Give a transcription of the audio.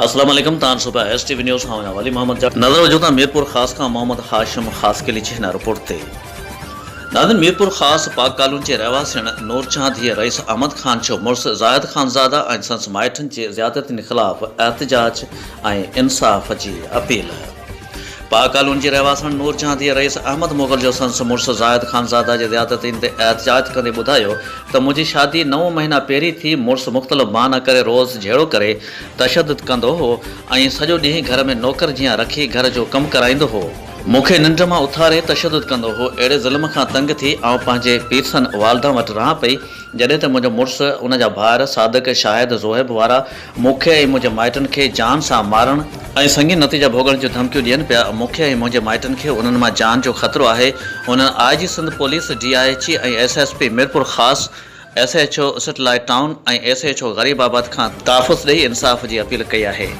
اسلام عليڪم تان صبح ايس ٽي وي نيوز کان آهيان ولي محمد جا نظر وجهون ٿا ميرپور خاص کان محمد هاشم خاصخيلي جي هن رپورٽ تي ناظرين ميرپور خاص پاڪ ڪالوني جي رهواسيڻ نورجهان ڌيء رئيس احمد خان جو مڙس زاهد خانزاده ۽ سندس مائٽن جي زيادتين خلاف احتجاج ۽ انصاف جي اپيل. پاڪ ڪالوني جي رهواسڻ نور جهان ڌيء رئيس احمد مغل جو سندس مڙس زاهد خانزاده جي زيادتين تي احتجاج ڪندي ٻڌايو ته منهنجي شادي نو مهينا پهرين ٿي، مڙس مختلف بهانا ڪري روز جهيڙو ڪري تشدد ڪندو هو ۽ سڄو ڏينهن گهر ۾ نوڪر جيان رکي گهر جو ڪم ڪرائيندو هو. مون کي ننڊ مان اٿاري تشدد ڪندو هو، اهڙي ظلم کان تنگ ٿي آئون پنهنجي پيرسن والده وٽ رهان پئي، جڏهن ته منهنجو مڙس، ان جا ڀائر صادق، شاهد، زوهيب وارا مون کي ۽ منهنجي مائٽن کي جان سان مارڻ ۽ سنگين نتيجا ڀوڳڻ جون ڌمڪيون ڏين پيا، مون کي ۽ منهنجي مائٽن کي انهن مان جان جو خطرو آهي، هنن I G Sindh police, D I G ۽ S S P Mirpurkhas, S H O satellite town ۽ S H O Gharibabad کان تحفظ ڏئي انصاف جي اپيل ڪئي آهي.